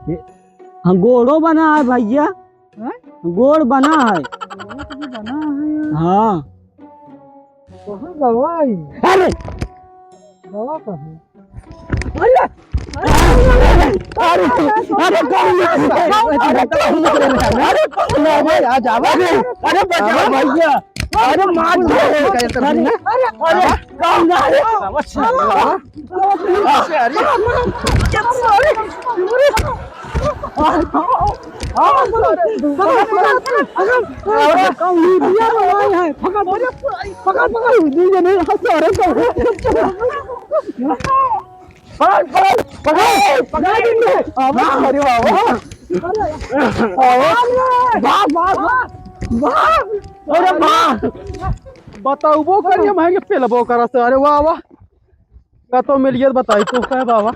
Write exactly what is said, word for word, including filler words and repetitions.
हाँ, गोड़ो बना है भइया। हैं? गोड़ बना है। गोड़ तो बना है। हाँ। कहाँ गवा है? अरे! गवा कहाँ? अरे! अरे! अरे! अरे! अरे! अरे! अरे! अरे! आ जावा। अरे! अरे! बचावा भइया। अरे! मार दे। अरे! अरे! अरे! कौन है? अरे! अरे! पकड़, पकड़, पकड़, पकड़ इनके। अरे, अरे, वाह, वाह। वाह, वाह, वाह। वाह। अरे, वाह। बताउबो करिए, मैं के पेलबो करत। अरे, वाह, वाह। कतो मिलिए बताई तू, कहे बाबा।